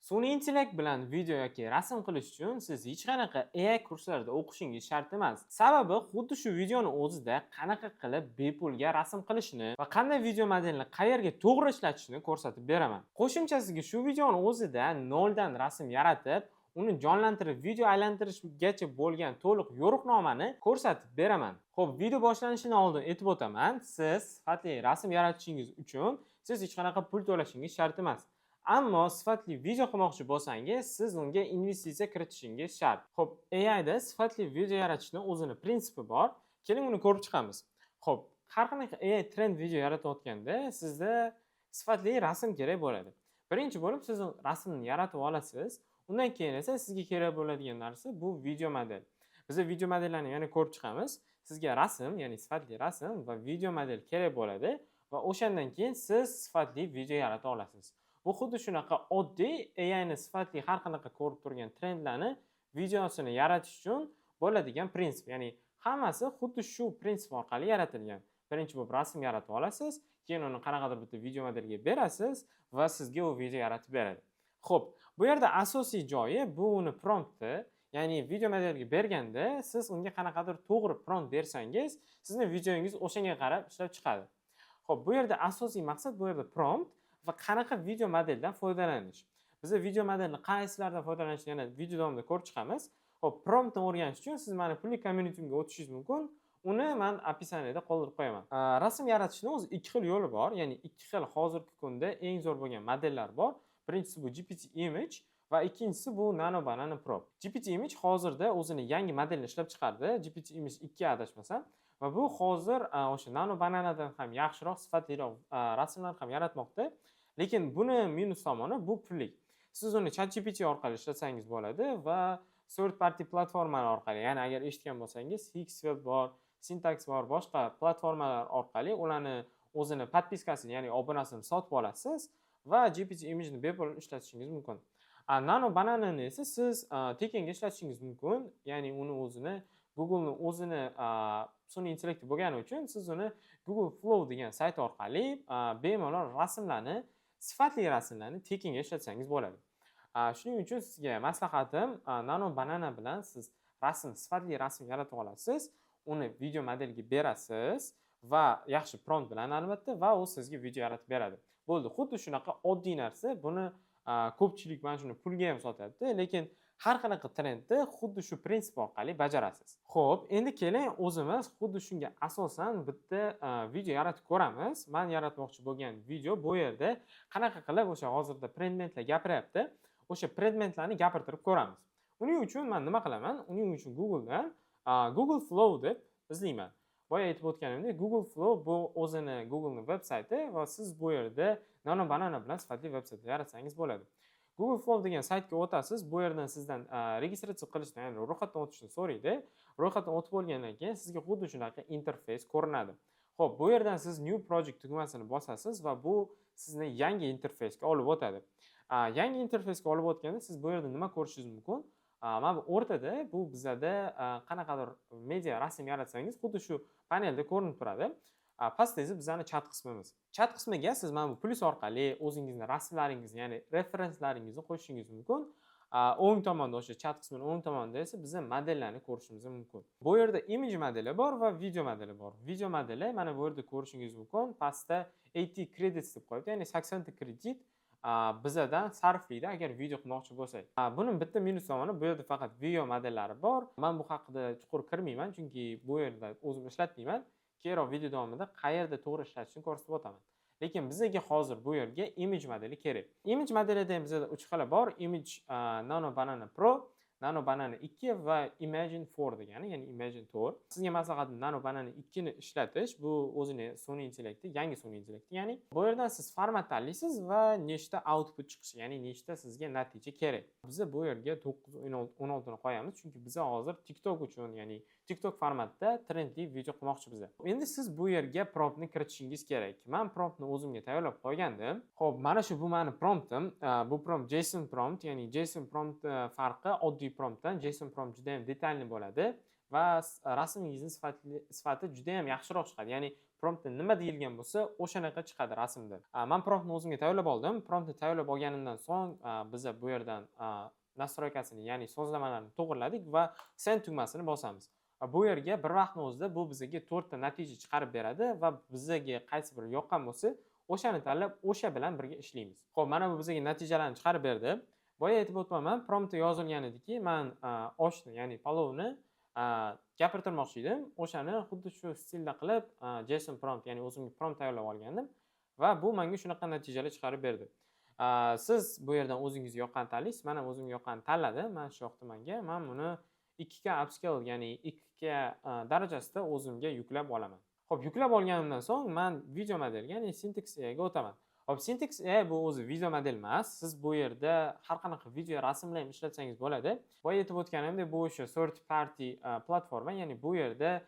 Sun'iy intellekt bilan video yoki rasm qilish uchun siz hech qanaqa AI kurslarida o'qishingiz shart emas. Sababi xuddi shu videoni o'zida qanaqa qilib bepulga rasm qilishni va qanday video modelini qayerga to'g'ri ishlatishni ko'rsatib beraman. Qo'shimchasiga, shu videoni o'zida noldan rasm yaratib, uni jonlantirib video aylantirishgacha bo'lgan to'liq yo'riqnomani ko'rsatib beraman. Xo'p, video boshlanishidan oldin aytib o'taman, siz sifatli rasm yaratishingiz uchun siz hech qanaqa pul to'lashingiz shart emas. Ammo sifatli video qilmoqchi bo'lsangiz, siz unga investitsiya kiritishingiz shart. Xo'p, AIda sifatli video yaratishni o'zini prinsipi bor. Keling, uni ko'rib chiqamiz. Xo'p, har qanaqa AI trend video yaratayotganda sizda sifatli rasm kerak bo'ladi. Birinchi bo'lib siz rasmni yaratib olasiz. Undan keyin esa sizga kerak bo'ladigan narsa bu video model. Biz video modellarni yana ko'rib chiqamiz. Sizga rasm, ya'ni sifatli rasm va video model kerak bo'ladi va o'shandan keyin siz sifatli video yarata olasiz. Bu xuddi shunaqa oddiy AIni sifatli har qanaqa ko'rib turgan trendlarni videosini yaratish uchun bo'ladigan prinsip. Ya'ni hammasi xuddi shu prinsip orqali yaratilgan. Birinchi bo'lib rasm yaratib olasiz, keyin uni qanaqadir bitta video modelga berasiz va sizga u video yaratib beradi. Xo'p, bu yerda asosiy joyi bu uni prompti, ya'ni video modelga berganda siz unga qanaqadir to'g'ri prompt bersangiz, sizni videongiz o'shanga qarab ishlab chiqadi. Xo'p, bu yerda asosiy maqsad bu yerda prompt va qanaqa video modeldan foydalanish. Biz video modelni qaysilardan foydalanishni yana video davomida ko'rib chiqamiz. Xo'p, promptni o'rganish uchun siz mani pulli communityimga o'tishingiz mumkin. Uni man описание da qoldirib qo'yaman. Rasm yaratishni o'zi ikki xil yo'li bor, ya'ni ikki xil hozirgi kunda eng zo'r bo'lgan modellar bor. Birinchisi bu GPT Image va ikkinchisi bu Nano Banana Pro. GPT Image hozirda o'zini yangi modelini ishlab chiqardi. GPT Image 2, adashmasam. Va bu hozir o'sha Nano Bananadan ham yaxshiroq, sifatliroq rasmlar ham yaratmoqda. Lekin buni minus tomoni bu pullik. Siz uni ChatGPT orqali ishlatsangiz bo'ladi va third party platformalar orqali, ya'ni agar eshitgan bo'lsangiz, Higgsfield bor, Syntax bor, boshqa platformalar orqali ularni o'zini подписка sini, ya'ni obunasini sotib olasiz va GPT Image'ni bepul ishlatishingiz mumkin. Nano Bananani esa siz tekinga ishlatishingiz mumkin, ya'ni uni o'zini Google'ni o'zini sun'iy intellekti bo'lgani uchun siz uni Google Flow degan sayt orqali bemalol rasmlarni, sifatli rasmlarni tekinga ishlatsangiz bo'ladi. Shuning uchun sizga maslahatim, Nano Banana bilan siz rasm, sifatli rasm yaratib olasiz, uni video modelga berasiz va yaxshi prompt bilan, albatta, va u sizga video yaratib beradi. Bo'ldi. Xuddi shunaqa oddiy narsa. Buni ko'pchilik mana shuni pulga ham sotyapti, lekin har qanaqa trendni xuddi shu prinsip orqali bajarasiz. Xo'p, endi keling, o'zimiz xuddi shunga asosan bitta video yaratib ko'ramiz. Man yaratmoqchi bo'lgan video bu yerda qanaqa qilib o'sha hozirda predmetlar gapiryapti, o'sha predmetlarni gapirtirib ko'ramiz. Uning uchun man nima qilaman? Uning uchun Google'dan Google Flow deb izlayman. Boya aytib o'tganimdek, Google Flow bu o'zini Google'ning veb sayti va siz bu yerda Nano Banana bilan sifatli veb sayt yaratsangiz bo'ladi. Google Flow degan saytga o'tasiz. Bu yerdan sizdan registratsiya qilishni, ya'ni ro'yxatdan o'tishni so'raydi. Ro'yxatdan o'tib bo'lgandan keyin sizga xuddi shunaqa interfeys ko'rinadi. Xo'p, bu yerdan siz New Project tugmasini bosasiz va bu sizni yangi interfeysga olib o'tadi. Yangi interfeysga olib o'tganda siz bu yerda nima ko'rishingiz mumkin? Mana bu o'rtada bu bizada qanaqadir media rasm yaratsangiz, xuddi shu panelda ko'rinib turadi. Pastda esa bizani chat qismimiz. Chat qismiga siz mana bu plyus orqali o'zingizni rasmlaringizni, ya'ni referenslaringizni qo'shishingiz mumkin. O'ng tomonda, o'sha chat qismini o'ng tomonida esa biza modellarni ko'rishimiz mumkin. Bu yerda image modeli bor va video modeli bor. Video modeli mana bu yerda ko'rishingiz mumkin. Pastda 80 credits deb qo'yibdi, ya'ni 80 ta kredit bizadan sarflaydi, agar video qilmoqchi bo'lsak. Buni bitta minus tomoni, bu yerda faqat video modellari bor. Man bu haqida chuqur kirmayman, chunki bu yerda o'zim ishlatmayman. Keyinroq video davomida qayerda to'g'ri ishlatishni ko'rsatib o'taman. Lekin bizaga hozir bu yerga image modeli kerak. Image modelida ham bizada 3 xili bor. Image Nano Banana Pro, Nano Banana 2 va Imagen 4 degani, ya'ni Imagen 4. Sizga maslahatim Nano Banana 2 ni ishlatish. Bu o'zini sun'iy intellekti, yangi sun'iy intellekti. Ya'ni bu yerdan siz format tanlaysiz va nechta output chiqishi, ya'ni nechta sizga natija kerak. Biz bu yerga 9 16 ni qo'yamiz, chunki biz hozir TikTok uchun, ya'ni TikTok formatda trendli video qilmoqchi biz. Endi siz bu yerga promptni kiritishingiz kerak. Men promptni o'zimga tayyorlab qo'ygandim. Xo'p, mana shu bu meni promptim. Bu prompt JSON prompt, ya'ni JSON prompt farqi oddiy promptdan, JSON prompt juda ham детальный bo'ladi va Va rasmingizni sifati juda ham yaxshiroq chiqadi, ya'ni promptda nima deyilgan bo'lsa, o'shanaqa chiqadi rasmda. Man promptni o'zimga tayyorlab oldim. Promptni tayyorlab olganimdan so'ng biza bu yerdan настройка sini, ya'ni sozlamalarni to'g'irladik va "Send" tugmasini bosamiz. Va bu yerga bir vaqtni o'zida bu bizga to'rtta natija chiqarib beradi va bizga qaysi biri yoqqan bo'lsa, o'shani tanlab, o'sha bilan birga ishlaymiz. Ho'p, mana bu bizga natijalarni chiqarib berdi. Boya aytib o'tyapman, promptda yozilgan ediki, man oshni, ya'ni palovni gapirtirmoqchi edim. O'shani xuddi shu stilda qilib, JSON prompt, ya'ni o'zimga prompt tayyorlab olgandim va bu menga shunaqa natijalar chiqarib berdi. Siz bu yerdan o'zingizga yoqqanini tanlaysiz. Man ham o'zimga yoqqanini tanladim. Mana shu yoqdi menga. Man buni 2K upscale, ya'ni 2K darajasida o'zimga yuklab olaman. Ho'p, yuklab olganimdan so'ng man video modelga, ya'ni Syntax AI ga o'taman. Hop, Syntax AI bu o'zi video model emas. Siz bu yerda har qanaqa video, rasmlar ham ishlatsangiz bo'ladi. Boya aytib o'tganimdek, bu o'sha third party platforma, ya'ni bu yerda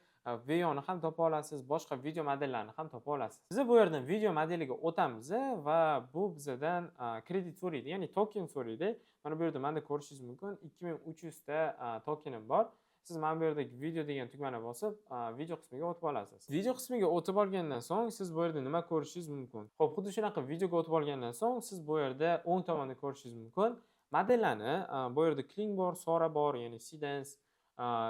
Veo ni ham topa olasiz, boshqa video modellarni ham topa olasiz. Biz bu yerdan video modeliga o'tamiz va bu bizadan kredit so'raydi, ya'ni token so'raydi. Mana bu yerda menda ko'rishingiz mumkin, 2300 ta tokenim bor. Siz mana bu yerdagi video degan tugmani bosib, video qismiga o'tib olasiz. Video qismiga o'tib olgandan so'ng siz bu yerda nima ko'rishingiz mumkin? Ho'p, xuddi shunaqa videoga o'tib olgandan so'ng siz bu yerda o'ng tomonda ko'rishingiz mumkin modellarni. Bu yerda Kling bor, Sora bor, ya'ni Seedance,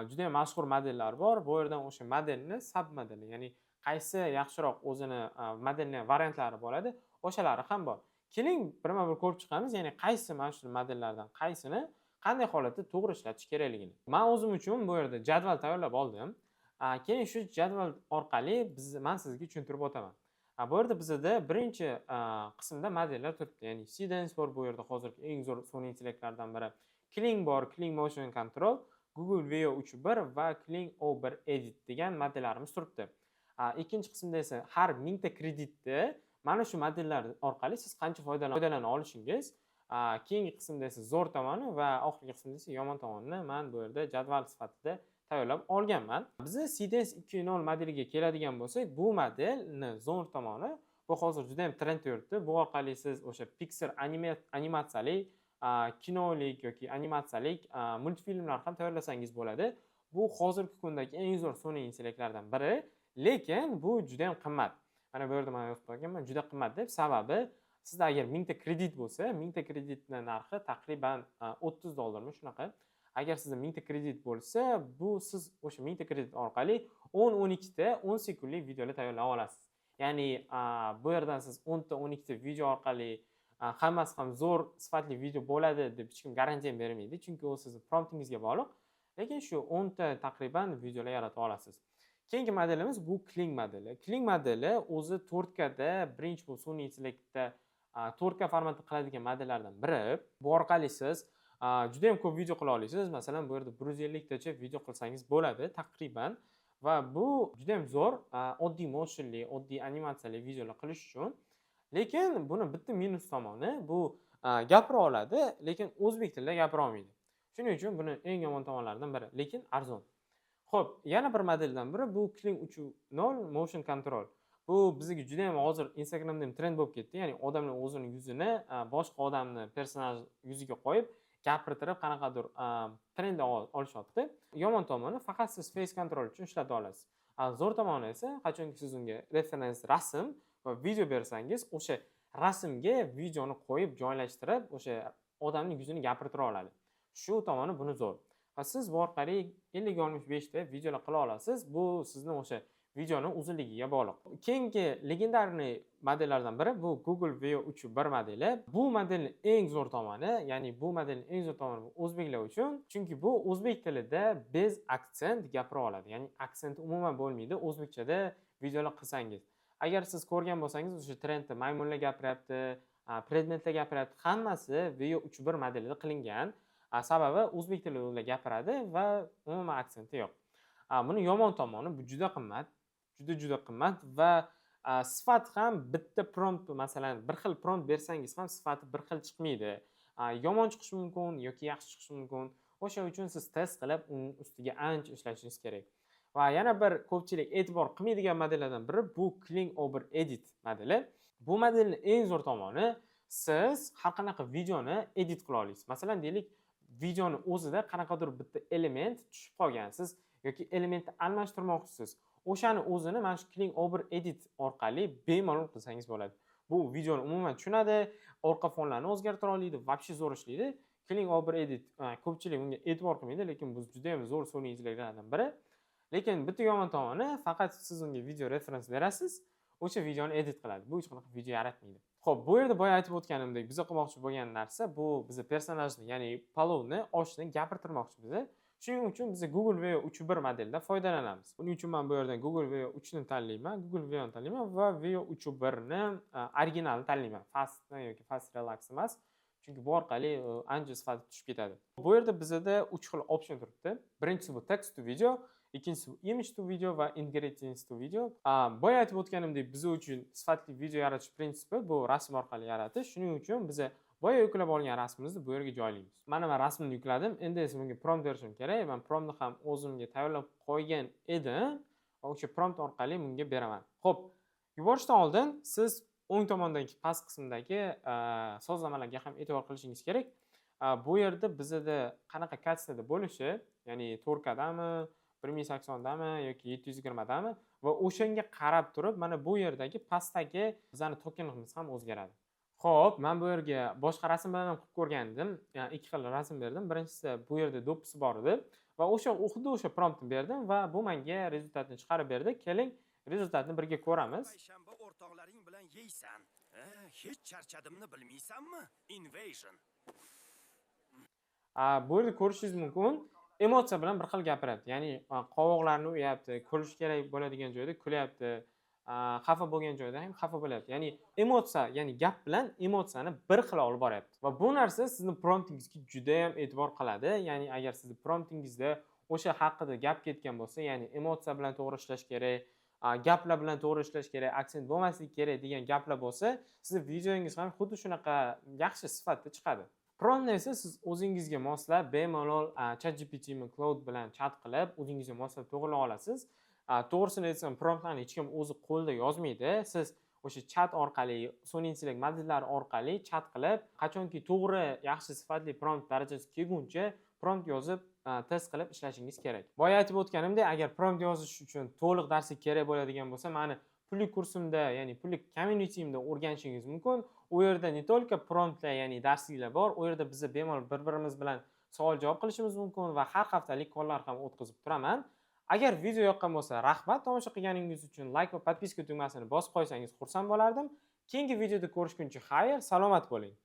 juda ham mashhur modellar bor. Bu yerdan o'sha modelni sub modeli, ya'ni qaysi yaxshiroq, o'zini modelni variantlari bo'ladi, o'shalari ham bor. Keling, birma bir ko'rib chiqamiz, ya'ni qaysi mana shu modellardan qaysini qanday holatda to'g'ri ishlatish kerakligini. Man o'zim uchun bu yerda jadval tayyorlab oldim. Keyin shu jadval orqali man sizga tushuntirib o'taman. Bu yerda bizada birinchi qismda modellar turibdi, ya'ni Seedance bor, bu yerda hozirgi eng zo'r sun'iy intellektlardan biri. Kling bor, Kling Motion Control, Google Veo 3.1 va Kling O1 Edit degan modellarimiz turibdi. Ikkinchi qismda esa har 1000 ta kreditni mana shu modellar orqali siz qancha foydalana olishingiz. Keyingi qismda esa zo'r tomoni va oxirgi qismda esa yomon tomonini man bu yerda jadval sifatida tayyorlab olganman. Bizni Seedance 2.0 modeliga keladigan bo'lsak, bu modelni zo'r tomoni, bu hozir juda ham trendda yuribdi. Bu orqali siz o'sha Pixar animatsiyali, kinolik yoki animatsiyalik multfilmlar ham tayyorlasangiz bo'ladi. Bu hozirgi kundagi eng zo'r sun'iy intellektlardan biri, lekin bu juda ham qimmat. Mana bu yerda man yozib qo'yganman juda qimmat deb, sababi sizda agar 1000 ta kredit bo'lsa, 1000 ta kreditni narxi taqriban 30 dollarmi, shunaqa. Agar sizda 1000 ta kredit bo'lsa, bu siz o'sha 1000 ta kredit orqali 10-12 ta 10 sekundlik videolar tayyorlab olasiz. Ya'ni bu yerdan siz 10 ta, 12 ta video orqali, hammasi ham zo'r sifatli video bo'ladi deb hech kim garantiya ham bermaydi, chunki u sizni promptingizga bog'liq. Lekin shu 10 ta taqriban videolar yarata olasiz. Keyingi modelimiz bu Kling modeli. Kling modeli o'zi 4Kda birinchi bo'lib sun'iy intellektda 4K formatda qiladigan modellardan biri. Bu orqali siz juda ham ko'p video qila olasiz. Masalan, bu yerda 150 tacha video qilsangiz bo'ladi taqriban va bu juda ham zo'r oddiy motionli, oddiy animatsiyali videolar qilish uchun. Lekin buni bitta minus tomoni, bu gapira oladi, lekin o'zbek tilida gapira olmaydi. Shuning uchun buni eng yomon tomonlaridan biri, lekin arzon. Ho'p, yana bir modeldan biri bu Kling 3.0 Motion Control. Bu bizga juda ham hozir Instagramda ham trend bo'lib ketdi, ya'ni odamlar o'zini yuzini boshqa odamni personaj yuziga qo'yib, gapirtirib, qanaqadir trend olishyapti. Yomon tomoni, faqat siz face control uchun ishlata olasiz. Zo'r tomoni esa, qachonki siz unga referens rasm va video bersangiz, o'sha rasmga videoni qo'yib, joylashtirib, o'sha odamni yuzini gapirtira oladi. Shu tomoni buni zo'r va siz bu orqali 50-65 ta videolar qila olasiz. Bu sizni o'sha videoni uzunligiga bog'liq. Keyingi легендарный modellardan biri bu Google Veo 3.1 modeli. Bu modelni eng zo'r tomoni, ya'ni bu modelni eng zo'r tomoni bu o'zbeklar uchun, chunki bu o'zbek tilida без акцент gapira oladi, ya'ni aksenti umuman bo'lmaydi o'zbekchada videolar qilsangiz. Agar siz ko'rgan bo'lsangiz, o'sha trendda maymunlar gapiryapti, predmetlar gapiryapti, hammasi Veo 3.1 modelida qilingan. Sababi o'zbek tilida ular gapiradi va umuman aksenti yo'q. Buni yomon tomoni, bu juda qimmat, juda juda qimmat va sifat ham bitta prompt, masalan, bir xil prompt bersangiz ham sifati bir xil chiqmaydi. Yomon chiqishi mumkin yoki yaxshi chiqishi mumkin. O'sha uchun siz test qilib, uning ustiga ancha ishlashingiz kerak. Va yana bir ko'pchilik e'tibor qilmaydigan modellardan biri bu Kling O1 Edit modeli. Bu modelni eng zo'r tomoni, siz har qanaqa videoni edit qila olasiz. Masalan, deylik, Videoni o'zida qanaqadir bitta element tushib qolgan, siz yoki elementni almashtirmoqchisiz, o'shani o'zini mana shu Kling O1 Edit orqali bemalol qilsangiz bo'ladi. Bu videoni umuman tushunadi, orqa fonlarni o'zgartira oladi, вообще zo'r ishlaydi. Kling O1 Edit, ko'pchilik unga e'tibor qilmaydi, lekin bu juda yam zo'r sun'iy intellektlardan biri. Lekin bitta yomon tomoni, faqat siz unga video reference berasiz, o'sha videoni edit qiladi. Bu hech qanaqa video yaratmaydi. Ho'p, bu yerda boya aytib o'tganimdek, biza qilmoqchi bo'lgan narsa bu biza personajni, ya'ni palovni, oshni gapirtirmoqchi biza. Shuning uchun biz Google Veo 3.1 modeldan foydalanamiz. Buning uchun man bu yerdan Google Veo 3 ni tanlayman, Google Veo ni tanlayman va Veo 3.1 ni originalini tanlayman. Fastni yoki Fast Relax emas, chunki bu orqali ancha sifati tushib ketadi. Bu yerda bizada uch xil option turibdi. Birinchisi bu text to video, ikkinchisi bu image to video va ingredients to video. Boya aytib o'tganimdek, biz uchun sifatli video yaratish prinsipi bu rasm orqali yaratish. Shuning uchun biza boya yuklab olgan rasmimizni bu yerga joylaymiz. Mana, man rasmni yukladim. Endi esa bunga prompt berishim kerak. Man promptni ham o'zimga tayyorlab qo'ygan edim va o'sha prompt orqali bunga beraman. Ho'p, yuborishdan oldin siz o'ng tomondagi past qismdagi sozlamalarga ham e'tibor qilishingiz kerak. Bu yerda bizada qanaqa качество da bo'lishi, ya'ni 4Kdami, 1080dami yoki 720dami va o'shanga qarab turib, mana bu yerdagi pastdagi bizani tokenimiz ham o'zgaradi. Ho'p, man bu yerga boshqa rasm bilan ham qilib ko'rgandim. Ya'ni ikki xil rasm berdim. Birinchisi, bu yerda do'ppisi bor edi va o'sha xuddi o'sha promptni berdim va bu menga результат ni chiqarib berdi. Keling, результат ni birga ko'ramiz. Payshanba o'rtoqlaring bilan yeysan. Ha, hech charchadimni bilmaysanmi? Invasion. Bu yerda ko'rishingiz mumkin, emotsiya bilan bir xil gapiryapti. Ya'ni qovoqlarini uyapti, kulish kerak bo'ladigan joyda kulyapti, xafa bo'lgan joyda ham xafa bo'lyapti. Ya'ni emotsiya, ya'ni gap bilan emotsiyani bir xil olib boryapti. Va bu narsa sizni promptingizga juda ham e'tibor qiladi. Ya'ni agar sizni promptingizda o'sha haqida gap ketgan bo'lsa, ya'ni emotsiya bilan to'g'ri ishlash kerak, gaplar bilan to'g'ri ishlash kerak, aksent bo'lmasligi kerak degan gaplar bo'lsa, sizni videongiz ham xuddi shunaqa yaxshi sifatda chiqadi. Promptni esa siz o'zingizga moslab bemalol ChatGPTmi, Claude bilan chat qilib, o'zingizga moslab to'g'irlay olasiz. To'g'risini aytsam, promptlarni hech kim o'zi qo'lda yozmaydi. Siz o'sha chat orqali, sun'iy intellekt modellari orqali chat qilib, qachonki to'g'ri, yaxshi sifatli prompt darajasiga kelguncha prompt yozib, test qilib ishlashingiz kerak. Boya aytib o'tganimdek, agar prompt yozish uchun to'liq darslik kerak bo'ladigan bo'lsa, mani pullik kursimda, ya'ni pullik communityimda o'rganishingiz mumkin. U yerda не только promptlar, ya'ni darsliklar bor, u yerda biza bemalol bir-birimiz bilan savol javob qilishimiz mumkin va har haftalik calllar ham o'tkazib turaman. Agar video yoqqan bo'lsa, rahmat tomosha qilganingiz uchun. Like va подписка tugmasini bosib qo'ysangiz, xursand bo'lardim. Keyingi videoda ko'rishguncha xayr, salomat bo'ling.